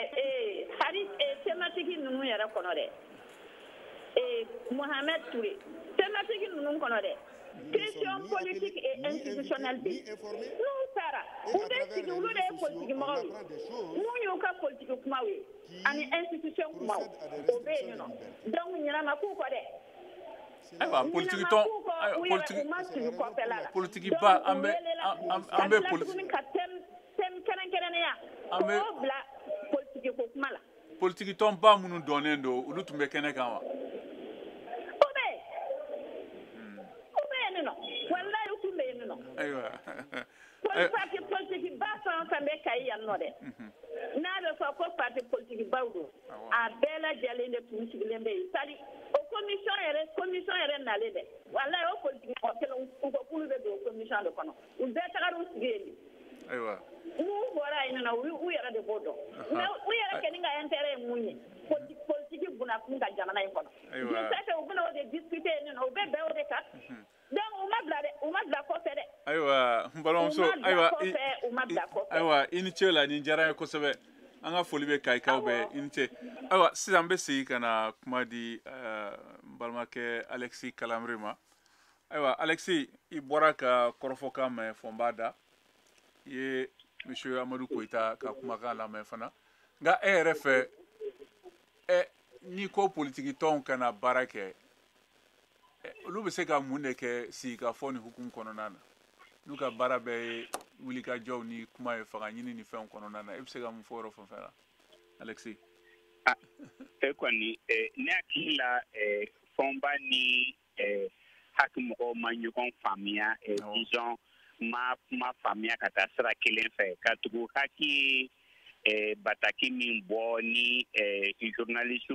hali thématique ninnu yɛrɛ kɔnɔ dɛ. Mohamed Touré, thématique ninnu kɔnɔ dɛ, question politique et institutionnelle bɛ yen. N'u taara, u bɛ sigi, olu de ye politique mɔgɔw ye, mun y'u ka politique kumaw ye ani institution kumaw, o bɛ yen nɔ. Donc ɲinama k'u kɔ dɛ. Ayiwa, politiki tɔn, politiki, u ma sigi kɔfɛla la. Politiki ba, an bɛ tuguni ka thème kɛrɛnkɛrɛnnenya k'o bila politique ko kuma la. Politiki tɔnba minnu dɔnnen don, olu tun bɛ kɛnɛ kan wa? O bɛ yen, u bɛ yen nɔ, walayi, u tun bɛ yen nɔ. Parti politique ba fɛn o fɛn bɛ Kayi yan nɔ dɛ, n'a bɛ fɔ ko parti politique baw don, a bɛɛ lajɛlen de tun sigilen bɛ yen. C'est à dire o commission yɛrɛ nalen dɛ, walayi, o politique mɔgɔ kelen, u ko k'olu bɛ don o commission de kɔnɔ, u bɛɛ tagara u sigi yen de. N'u bɔra yen nɔ, u yɛrɛ de b'o dɔn. Mais u yɛrɛ kɛni ka intérêt ye mun ye? Politique buna. nakun kan jamana in kɔnɔ. Je sais que u bɛna o de discuter yen nɔ, u bɛ bɛn o de kan. Donc u ma bila dɛ, u ma bila kɔfɛ dɛ. Ayiwa n balimamuso, ayiwa u ma bila kɔfɛ. Ayiwa i ni ce la, nin diyara n ye kosɛbɛ. An ka foli bɛ Kayikaw bɛɛ, i ni ce. Ayiwa sisan n bɛ segin ka na kuma di n balimakɛ Alexis Kalamiri ma. Ayiwa Alexis, i bɔra ka kɔrɔfɔkan mɛn Fɔnba da, i ye monsieur Amadu Koyita ka kumakan lamɛn fana. Nka e yɛrɛ fɛ, n'i ko politiki tɔnw kana baara kɛ, olu bɛ se ka mun de kɛ sigikafɔ ni hukumu kɔnɔna na? N'u ka baara bɛɛ ye wulikajɔw ni kuma ye fanga ɲini ni fɛnw kɔnɔna na, e bɛ se ka mun fɔ yɔrɔ fɛn fɛn la Alexis? E kɔni ne hakili la Fɔnba ni HAC mɔgɔw ma ɲɔgɔn faamuya, disons ma kuma faamuya ka taa sira kelen fɛ, ka tugu HAC ye bataki min bɔ ni journaliste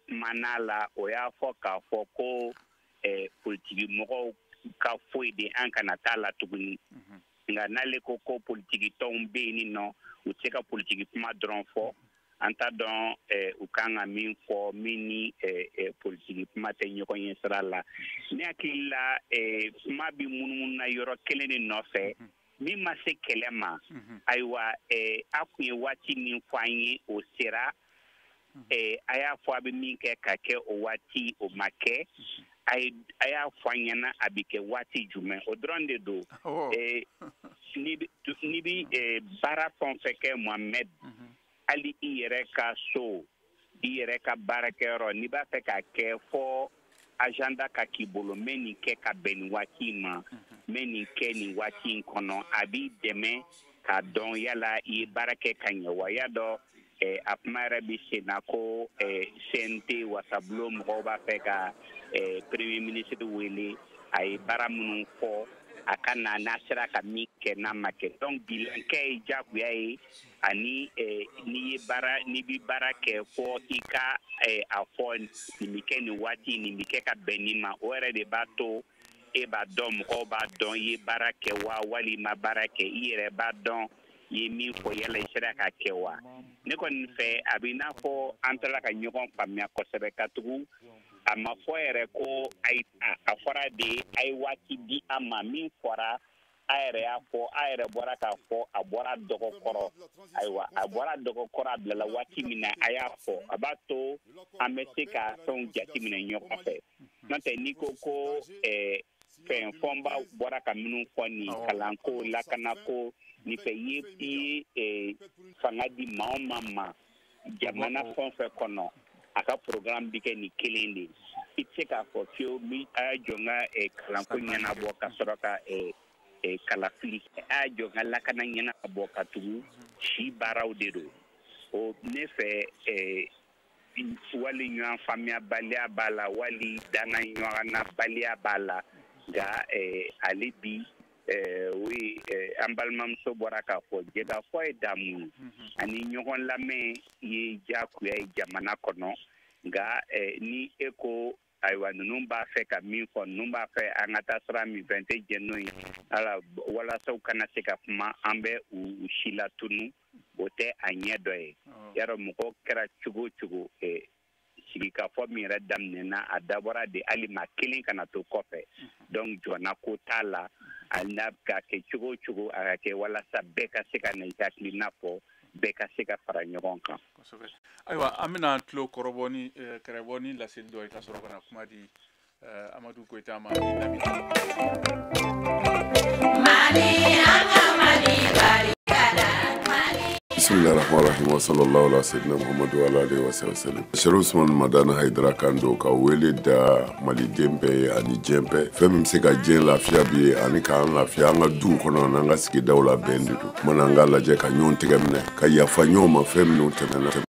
kumana la, o y'a fɔ k'a fɔ ko politiki mɔgɔw ka foyi de an kana taa la tuguni. Nka n'ale ko ko politiki tɔnw bɛ yen nɔ, u tɛ se ka politiki kuma dɔrɔn fɔ, an t'a dɔn u kan ka min fɔ min ni politiki kuma tɛ ɲɔgɔn ye sira la. Ne hakili la kuma bɛ munumunu na yɔrɔ kelen de nɔfɛ, min ma se kɛlɛ ma. Ayiwa a kun ye waati min fɔ an ye, o sera. A y'a fɔ a bɛ min kɛ ka kɛ o waati, o ma kɛ. A y'a fɔ an ɲɛna a bɛ kɛ waati jumɛn, o dɔrɔn de don. N'i bɛ baara fɛn o fɛn kɛ Mohamed, hali i yɛrɛ ka so, i yɛrɛ ka baarakɛyɔrɔ, n'i b'a fɛ k'a kɛ fɔ agenda ka k'i bolo, n bɛ nin kɛ ka bɛn nin waati in ma, n bɛ nin kɛ nin waati in kɔnɔ, a b'i dɛmɛ k'a dɔn yala i ye baara kɛ ka ɲɛ wa. Y'a dɔn a kuma yɛrɛ bɛ sen na ko CNT wasabulon mɔgɔw b'a fɛ ka premier ministre wele, a ye baara minnu fɔ a ka na, n'a sera ka min kɛ n'a ma kɛ. Donc bilan kɛ ye diyagoya ye, ani n'i ye baara, n'i bɛ baara kɛ fɔ i ka a fɔ nin bɛ kɛ nin waati, nin bɛ kɛ ka bɛn nin ma. O yɛrɛ de b'a to e b'a dɔn, mɔgɔw b'a dɔn i ye baara kɛ wa walima baara kɛ, i yɛrɛ b'a dɔn i ye min fɔ yala i sera ka kɛ wa. Ne kɔni fɛ a bɛ i n'a fɔ an taara ka ɲɔgɔn faamuya kosɛbɛ, ka tugu a ma fɔ yɛrɛ ko a fɔra de a ye waati di an ma. Min fɔra a yɛrɛ y'a fɔ, a yɛrɛ bɔra k'a fɔ, a bɔra dɔgɔkɔrɔ. Ayiwa a bɔra dɔgɔkɔrɔ, a bilala waati min na a y'a fɔ, a b'a to an bɛ se ka fɛnw jateminɛ ɲɔgɔn fɛ. N'o tɛ n'i ko ko fɛn Fɔnba bɔra ka minnu fɔ nin kalanko, lakanako nin fɛ, i ye fanga di maa o maa ma jamana fɛn o fɛn kɔnɔ, a ka programme bɛ kɛ nin kelen de ye. I tɛ se k'a fɔ fiyewu min a y'a jɔ n ka kalanko ɲɛnabɔ ka sɔrɔ ka kalafili, a y'a jɔ n ka lakana ɲɛnabɔ, ka tugu si baaraw de don. O ne fɛ wali ɲɔgɔn faamuyabaliya b'a la, wali danna ɲɔgɔnnabaliya b'a la. Nka ale bi o ye an balimamuso bɔra k'a fɔ, jɛkafɔ ye damu ye ani ɲɔgɔn lamɛn ye diyagoya ye jamana kɔnɔ. Nka ni e ko ayiwa ninnu b'a fɛ ka min fɔ, ninnu b'a fɛ an ka taa sira min fɛ, n tɛ jɛn n'o ye, ala walasa u kana se ka kuma, an bɛ u si latunu, o tɛ a ɲɛ dɔ ye. Yarɔ mɔgɔ kɛra cogo o cogo, sigikafɔ min yɛrɛ daminɛna, a dabɔra de hali maa kelen kana to kɔfɛ. Donc jɔnna ko t'a la, hali n'a ka kɛ cogo o cogo, a ka kɛ walasa bɛɛ ka se ka na i hakilina fɔ, bɛɛ ka se ka fara ɲɔgɔn kan. Kosɛbɛ. Ayiwa an bɛna tulo kɔrɔbɔ ni kɛrɛbɔ ni laseli dɔ ye ka sɔrɔ ka na kuma di Amadu Koyita ma ni Lamini. Mali, an ka Mali barika da. Bismillahirrahmanirrahim wa sallallahu ala sayyidina Muhammadu wa ala alihi wa sallam. Sherif Usman Madani Haidara kan don ka wele da maliden bɛɛ ye ani diɲɛ bɛɛ. Fɛn min bɛ se ka diɲɛ lafiya bi ye ani k'an lafiya an ka duw kɔnɔ n'an ka sigidaw la, bɛn de don. Mana an ka lajɛ ka ɲɔgɔn tɛgɛ minɛ ka yafa ɲɔgɔn ma fɛn minnu tɛmɛna.